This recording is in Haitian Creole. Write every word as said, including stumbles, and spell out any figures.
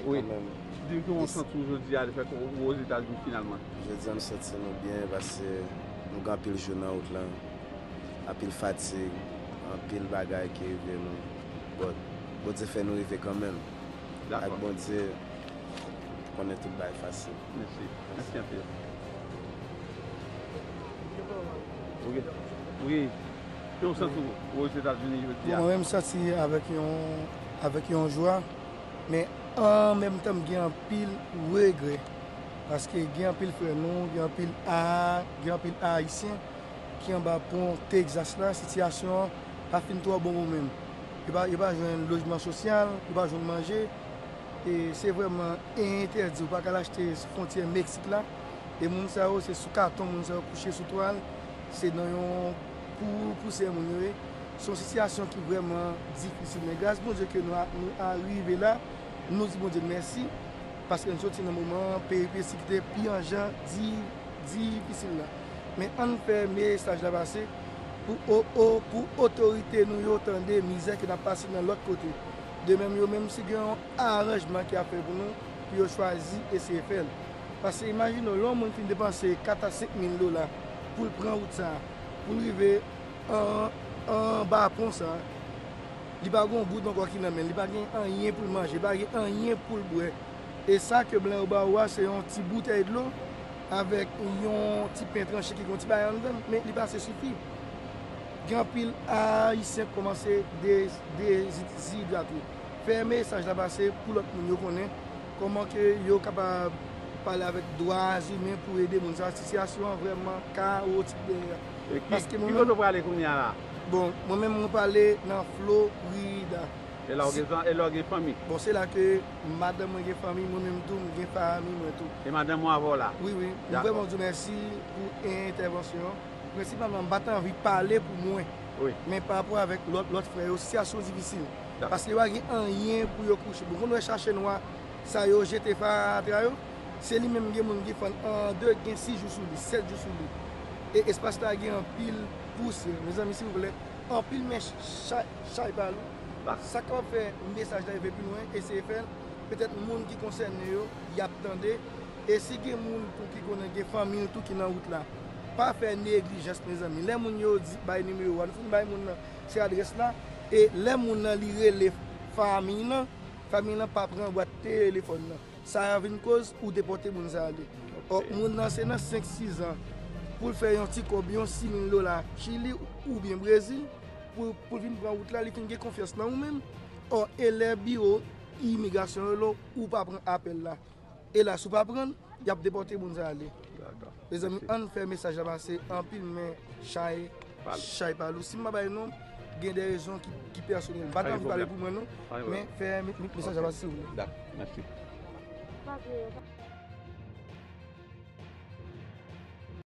Wi. Di m kòman w santi w jodi a, lefètke w Ozetazini finalman. Jodi a, m santi nou byen, paske nou gen anpil jou nan wout lan, anpil fatig, anpil bagay ki rive nou. But Bondye fè nou rive kanmenm. Ak Bondye, ou konnen tout bagay fasil. Mèsi. Mèsi anpil. Wi. Wi. Kòman w santi w Ozetazini jodi a? Bon, mwen menm, m santi avèk yon, avèk yon jwa. Men an menm tan, m gen anpil regrè. Paske gen anpil frè nou, gen anpil a, gen anpil Ayisyen ki anba pon Texas la, sitiyasyon an pa fin twò bon pou menm. Yo pa, yo pa jwenn lojman sosyal, yo pa jwenn manje. E se vrèman entèdi, ou pa ka al achte sou fwontyè Meksik la. E moun sa yo, se sou katon moun sa yo kouche sou twal, se nan yon pou, pousè moun yo ye. Se yon sitiyasyon ki vrèman difisil. Men gras Bondye ke nou a, nou arive la, nou di Bondye mèsi, paske nou soti nan moman peripesi ki te pi an jan di, difisil la. Men ann fè mesaj la pase pou, o, o, pou otorite nou yo tande mizè ke n ap pase nan lòt kote. De menm, yo menm, si gen yon aranjman ki ap fè pou nou, pou yo chwazi eseye fè l. Paske imajine w, lè yon moun fin depanse kat a senk mil dola pou l pran wout sa a, pou l rive an, anba pon sa a, li pa gen yon goud ankò ki nan men l, li pa gen anyen pou l manje, li pa gen anyen pou l bwè. E sa ke blan yo ba ou a, se yon ti boutèy dlo avèk yon ti pen tranche ki gen yon ti bagay anndan l, men li pa se sifi. Gen anpil Ayisyen k kòmanse de, dezidrate. Fè mesaj la pase pou lòt moun yo konnen kòman ke yo kapab pale avèk dwa imen pou ede moun sa. Sitiyasyon an vrèman kawotik dèyè a. E ki, paske ki mwen kote menm, w prale kounye a la? Bon, mwen menm, mwen prale nan Florida. E la w gen zan-, e la w gen fanmi? Bon, se la ke madanm mwen gen fanmi, mwen menm tou, mwen gen fanmi mwen tou. E madanm ou avè w la? Wi, wi. M vrèman di w mèsi pou entèvansyon an. Prensipalman, m pa t anvi pale pou mwen. Wi. Men pa rapò avèk lòt, lòt frè yo, sitiyasyon difisil. Dakò. Paske yo pa gen anyen pou yo kouche. Bon, konn wè chache nwa sa yo jete fatra yo, se li menm gen moun ki fann an de, gen sis jou sou li, sèt jou sou li. E espas la gen anpil pousè. Mezanmi, silvouplè, anpil men chay, chay pa lou. Sa k kapab fè mesaj la rive pi lwen, eseye fè l. Petèt moun ki konsène yo, y ap tande. E si gen moun tou ki konnen gen fanmi l tou ki nan wout la, pa fè neglijans, mezanmi. Lè moun yo di, bay nimewo a, nou fin bay moun nan, se adrès la. E lè moun nan, li rele fanmi l lan, fanmi l lan pa pran bwat telefòn nan. Sa a vin koz ou depòte moun sa a ale. Ò, moun nan se nan senk, sis zan pou l fè yon ti kòb, yon sis mil dola Chili oubyen Brezil, pou, pou l vin pran wout la, li fin gen konfyans nan ou menm. Ò, e lè biwo imigrasyon yo rele w, ou pa pran apèl la. E la, si w pa pran l, y ap depòte moun sa a ale. Dakò. Mezanmi, ann fè mesaj la pase, anpil men chay, chay pa lou. Si m pa bay non, gen de rezon ki, ki pèsonèl. M pa t anvi pale pou mwen non, men fè mesaj la pase, silvouplè. Dakò, mèsi.